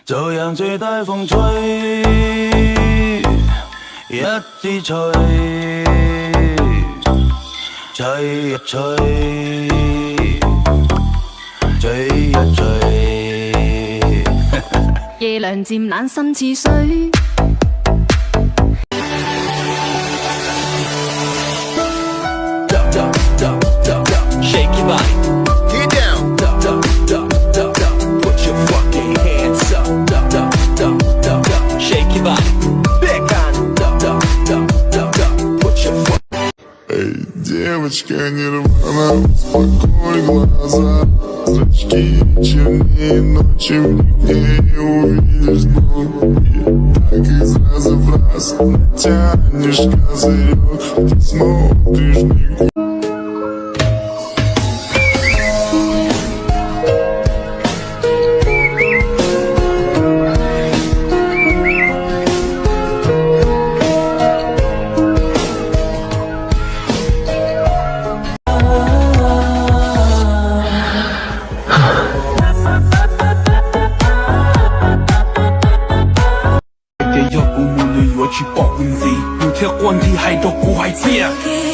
Txawm yam txwv tav foom tshwm, yam txwv tshwm, tshwm yam tshwm, tshwm yam tshwm. Ces lawv ntxiv mlam xab tsis sawv. Shake your body. Get down. Put your fucking hands up. Shake your body. Big hand. Put your fucking Эй, девочка, Нирвана, успокой глаза. Зрачки чернее ночи, в них не увидишь дно. Так и сразу в раз натянешь козырек. Ты смотришь мне Ces yog kuv mus nws yuav tsis pom kuv ntxiv, nws thiaj quaj nthi hais rau kuv hais tias